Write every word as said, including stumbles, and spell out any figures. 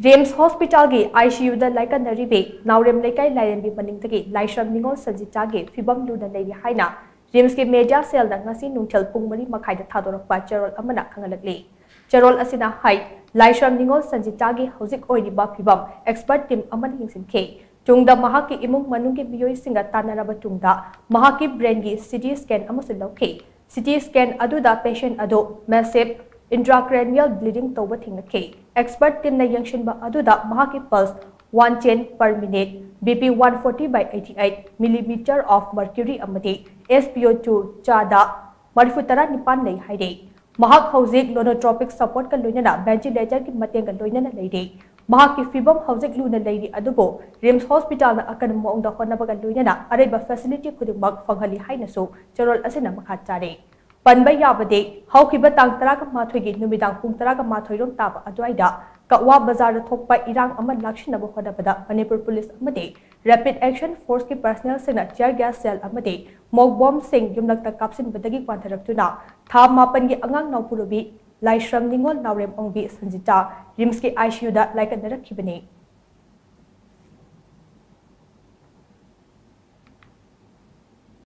ꯔꯤꯝꯁ ꯍꯣꯁꯄꯤꯇꯥꯜꯒꯤ ꯑꯥꯏꯁꯤꯌꯨꯗ ꯂꯥꯏꯀꯠꯅꯔꯤꯕꯤ ꯅꯥꯎꯔꯦꯝ ꯂꯩꯀꯥꯏ ꯂꯥꯏꯔꯦꯝꯕꯤ ꯃꯅꯤꯡꯗꯒꯤ ꯂꯥꯏꯁ꯭ꯔꯝ ꯅꯤꯉꯣꯜ ꯁꯟꯖꯤꯇꯥꯒꯤ ꯐꯤꯕꯝ ꯂꯨꯅ ꯂꯩꯔꯤ ꯍꯥꯏꯅ ꯔꯤꯝꯁꯀꯤ ꯃꯦꯗꯤꯌꯥ ꯁꯦꯜꯅ ꯉꯁꯤ ꯅꯨꯡꯊꯤꯜ ꯄꯨꯡ ꯃꯔꯤ ꯃꯈꯥꯏꯗ ꯊꯥꯗꯣꯔꯛꯄ ꯆꯦꯔꯣꯜ ꯑꯃꯅ ꯈꯪꯍꯜꯂꯛꯂꯤ꯫ ꯆꯦꯔꯣꯜ ꯑꯁꯤꯅ ꯍꯥꯏ, ꯂꯥꯏꯁ꯭ꯔꯝ ꯅꯤꯉꯣꯜ ꯁꯟꯖꯤꯇꯥꯒꯤ ꯍꯧꯖꯤꯛ ꯑꯣꯏꯔꯤꯕ ꯐꯤꯕꯝ ꯑꯦꯛꯁꯄꯔꯠ ꯇꯤꯝ ꯑꯃꯅ ꯌꯦꯡꯁꯤꯟꯈꯤ꯫ ꯇꯨꯡꯗ ꯃꯍꯥꯛꯀꯤ ꯏꯃꯨꯡ ꯃꯅꯨꯡꯒꯤ ꯃꯤꯑꯣꯏꯁꯤꯡꯒ ꯇꯥꯟꯅꯔꯕ ꯇꯨꯡꯗ ꯃꯍꯥꯛꯀꯤ ꯕ꯭ꯔꯦꯟꯒꯤ ꯁꯤꯇꯤ ꯁ꯭ꯀꯦꯟ ꯑꯃꯁꯨ ꯂꯧꯈꯤ꯫ ꯁꯤꯇꯤ ꯁ꯭ꯀꯦꯟ ꯑꯗꯨꯗ ꯄꯦꯁꯦꯟ ꯑꯗꯨ ꯃꯦꯁꯤꯞ ꯏꯟꯇ꯭ꯔꯥꯀ꯭ꯔꯦꯅꯤꯌꯦꯜ ꯕ꯭ꯂꯤꯗꯤꯡ ꯇꯧꯕ ꯊꯦꯡꯅꯈꯤ꯫ ꯑꯦꯛꯁꯄꯔꯠ ꯇꯤꯝꯅ ꯌꯦꯡꯁꯤꯟꯕ ꯑꯗꯨꯗ ꯃꯍꯥꯛꯀꯤ pulse one ten per minute, B P one forty by eighty eight millimetre of mercury ꯑꯃꯗꯤ ꯑꯦꯁ ꯄꯤ ꯑꯣ ꯇꯨ ꯆꯥꯗ ꯃꯔꯤꯐꯨ ꯇꯔꯥ ꯅꯤꯄꯥꯟ ꯂꯩ ꯍꯥꯏꯔꯤ꯫ ꯃꯍꯥꯛ ꯍꯧꯖꯤꯛ ꯂꯣꯅꯣꯇ꯭ꯔꯣꯄꯤꯛ ꯁꯄꯣꯔꯠꯀ ꯂꯣꯏꯅꯅ ꯚꯦꯟꯇꯤꯂꯦꯇꯔꯒꯤ ꯃꯇꯦꯡꯒ ꯂꯣꯏꯅꯅ ꯂꯩꯔꯤ꯫ ꯃꯍꯥꯛꯀꯤ ꯐꯤꯕꯝ ꯍꯧꯖꯤꯛ ꯂꯨꯅ ꯂꯩꯔꯤ ꯑꯗꯨꯕꯨ ꯔꯤꯝꯁ ꯍꯣꯁꯄꯤꯇꯥꯜꯅ ꯑꯀꯟꯕ ꯃꯑꯣꯡꯗ ꯍꯣꯠꯅꯕꯒ ꯂꯣꯏꯅꯅ ꯑꯔꯩꯕ ꯐꯦꯁꯤꯂꯤꯇꯤ ꯈꯨꯗꯤꯡꯃꯛ ꯐꯪꯍꯜꯂꯤ ꯍꯥꯏꯅꯁꯨ ꯆꯦꯔꯣꯜ ꯑꯁꯤꯅ ꯃꯈꯥ ꯇꯥꯔꯤ꯫ ꯄꯟꯕ ꯌꯥꯕꯗꯤ, ꯍꯧꯈꯤꯕ ꯇꯥꯡ ꯇꯔꯥꯃꯥꯊꯣꯏꯒꯤ ꯅꯨꯃꯤꯗꯥꯡ ꯄꯨꯡ ꯇꯔꯥꯃꯥꯊꯣꯏ ꯔꯣꯝ ꯇꯥꯕ ꯑꯗꯨꯋꯥꯏꯗ ꯀꯛꯋꯥ ꯕꯖꯥꯔꯗ ꯊꯣꯛꯄ ꯏꯔꯥꯡ ꯑꯃ ꯂꯥꯛꯁꯤꯟꯅꯕ ꯍꯣꯠꯅꯕꯗ ꯃꯅꯤꯄꯨꯔ ꯄꯨꯂꯤꯁ ꯑꯃꯗꯤ ꯔꯦꯄꯤꯗ ꯑꯦꯛꯁꯟ ꯐꯣꯔꯁꯀꯤ ꯄꯔꯁꯅꯦꯜꯁꯤꯡꯅ ꯇꯤꯌꯔ ꯒ꯭ꯌꯥꯁ ꯁꯦꯜ ꯑꯃꯗꯤ ꯃꯣꯛ ꯕꯣꯝꯁꯤꯡ ꯌꯨꯝꯂꯛꯇ ꯀꯥꯞꯁꯤꯟꯕꯗꯒꯤ ꯋꯥꯟꯊꯔꯛꯇꯨꯅ ꯊꯥ ꯃꯥꯄꯟꯒꯤ ꯑꯉꯥꯡ ꯅꯥꯎꯄꯨꯔꯨꯕꯤ ꯂꯥꯏꯁ꯭ꯔꯝ ꯅꯤꯉꯣꯜ ꯅꯥꯎꯔꯦꯝ ꯑꯣꯡꯕꯤ ꯁꯟꯖꯤꯇꯥ ꯔꯤꯝꯁꯀꯤ ꯑꯥꯏꯁꯤꯌꯨꯗ ꯂꯥꯏꯀꯠꯅꯔꯛꯈꯤꯕꯅꯤ꯫